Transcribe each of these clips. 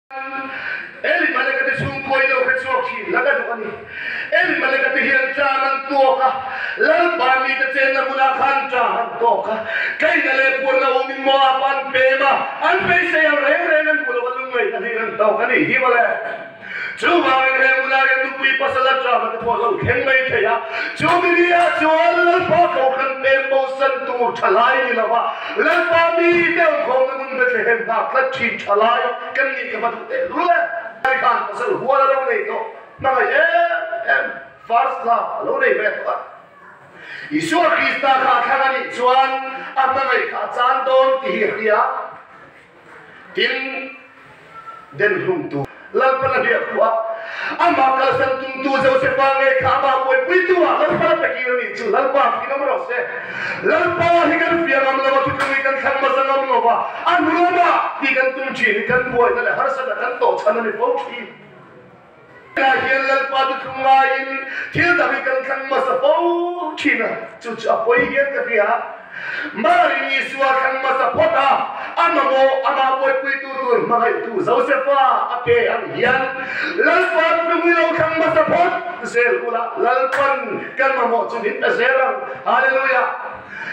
Elimeleka te chhungkaw in lo hre chhuak thin la ka duh a ni. Elimeleka te hian ṭam an tuak a, Lalpa mite chenna hmunah khan ṭam an tawk a, Kaina leh puanna awmin Moab an pem a, an beisei ang reng reng an hmu lo a, lungngaihna hlir an tawk a nih hi mawle. Chuvangin he hmunah hian nupui pasal a ṭam a te pawh lo thleng mai thei a, chumi ni ah chuan Lalpa kohhran pem bosan tur ṭha lai ni lova Lalpa mite awmkhawmna hmun Bethlehem nghak tlat ṭhin ṭha lai kan nih ka va duh teh lul e. Ai khan pasal hual a lo nei tawh, hmangaih em em, first love a lo nei ve tawh a. Isua Krista kha a thlang a nih chuan a hmangaih kha a chan dawn tih hi a hria. Tin, den hlumtu Lalpan a hliah khuh a, amah kalsan tumtu Josefa ngei kha amah buaipuitu ah Lalpan a pe kir a nih chu Lalpa thin awm rawh se. Lalpa hi kan fiah ngam lo a, thutlung hi kan thlang hmasa ngam lo va, a hnu lamah tih kan tum thin hi kan buaina leh harsatna kan tawh chhan a ni fo thin. Tunah hian Lalpa thuthlung ngaiin thil dang hi kan thlang hmasa fo thin a, chu chu a pawi hian ka hria. Mari Isua thlang hmasa phawt a, a mamawh amah buaipuitu tur hmangaihtu Josefa a pe ang hian Lalpa thuthlung hi lo thlang hmasa phawt zel ula, Lalpan kan mamawh chu min pe zel ang. Hallelujah!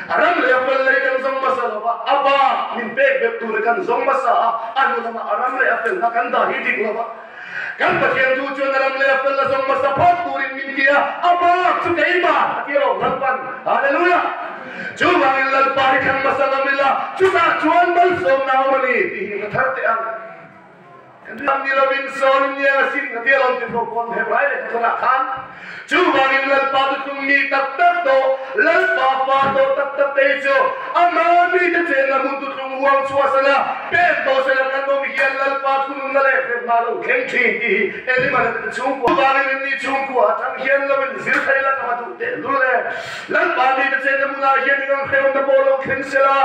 A ram leh a fel lei kan zawng hmasa lo va, a bak min pek belh tur kan zawng hmasa a, a hnu lamah a ram leh a felna kan dah hi dik lo va. Kan Pathian thu chuan a ram leh a fel a zawng hmasa phawt turin min ti a, a bak chu keimah a ti alawm Lalpan. Hallelujah! Chuvangin Lalpa hi thlang hmasa ngam ila, chutah chuan malsawmna a awm a ni tih hi ka thar teh ang. Kan ram ni lovin sawn in niang asin ka ti alawm ti pawh pawn Hebrai lehkha thawnah khan. Chuvangin Lalpa chu tlung mi tak tak tawh, Lalpa fa tawh tak tak te hi chu ama mite chenna hmun tu tlung huang chhuahsan a, pek bo sela kan awm hian Lalpa thununna leh hremna lo thleng thin tih hi Elimana te chhungkua chuvangin an ni chhungkua atang hian lo in zir thei la ka va duh teh lul e. Lalpa mite chenna hmunah hian ingang hrehawmna pawh lo thleng sela,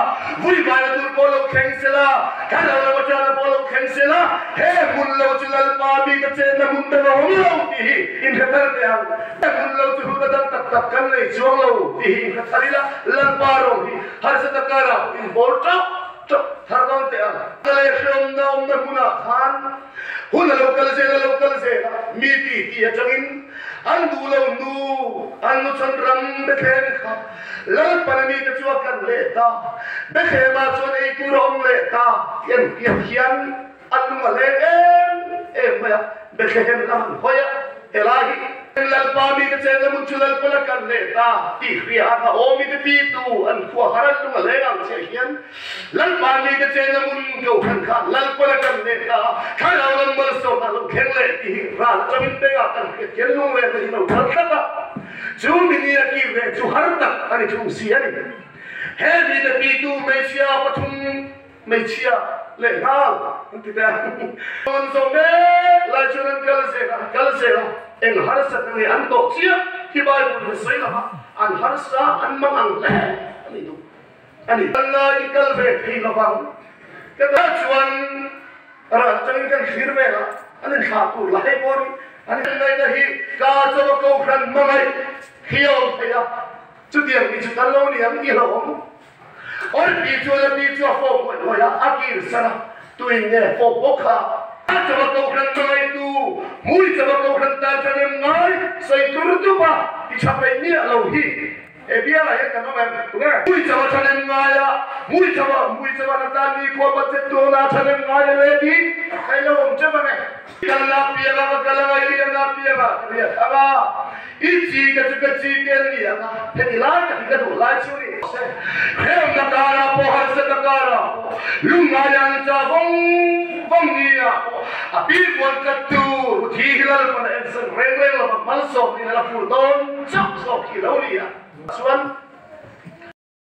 vuivaina tur pawh lo thleng sela, thlarau lam atana pawh lo thleng sela, he hmun lo chu Lalpa mite chenna hmun dang a awm lo tih hi inhre thar teh ang. He hmun lo chu huna dang tak tak kan nei chuang lo tih hi inhre thar ila, Lalpa rawng hi harsa takara inbawl tauh tauh thar dawn teh ang. Ka leh hrehawmna awmna hmunah khan hun a lo kal zel a lo kal zel a, mi ti tih atangin An duh lo nu, an nu chuan ram Bethlehem kha Lalpana mite chu a kan leh ta, Bethlehem-ah chuan ei tur a awm leh ta tih an hriat hian an lung a leng em em mai a, Bethlehem lam an hawi a, helai hi Lalpa mite chenna hmun chu Lalpana kan leh ta tih hria a Naomi te pitu an khua har an lung a leng ang chiah hian Lalpa mite chenna hmun Kohhran kha Lalpana kan leh ta a, thlarau lam malsawmna lo thleng leh tih hi ral atangin bengah kan hriat hian lunglenna hi lo kal tlat a, chu mini a kir leh chu har tak a ni thung si a ni. He mite pitu hmeichhia pathum hmeichhia leh nghal an ti teh a, an zawh mek lai chuan an kal zel a, kal zel a, eng harsatna nge an tawh chiah hi Bible in a sawi lo va, an harsa an mang ang hle a ni duh. A ni. Kan la i kal ve thei lovang. Ka ta chuan ral atangin kan thlir vel a, an inthlah tur la hei pawh ri. An ngaihna hi ka chaw a kohhran hmangaih hi a awm thei a, chutiang mi chu kan lo ni ang tih hlauhawm. Awi pi chuan a pi chu a fawp ngawih ngawih a, a kir san a, tuin nge fawp bawk kha? Ka chaw a kohhran hmangaihtu, hmui chaw a kohhran tan ṭhahnem ngai sawi tur dup a, ti ṭha peih miah lo hi. He bialah hian kan awm em? Tunge? Mui chauh a thanem ngai a, mui chauh a, mui chauh a na tan ni khua budget dawn a thanem ngai a le tih ka ilo awm teuh ang e. Kal na pianga ka kal anga i riak na pianga ka riak ang a, i chi te chu ka chi te an ni ang a, heti lai tak hi ka duh lai chu ni. Hrehawmna karah pawh harsatna karah pawh lungngaia an cha vawng vawng ni ah pawh a pi buan tlattu Ruthi hi Lalpan a ensan reng reng lova malsawm niin a la fur dawn chauh zawk hi lo ni a. Chuan.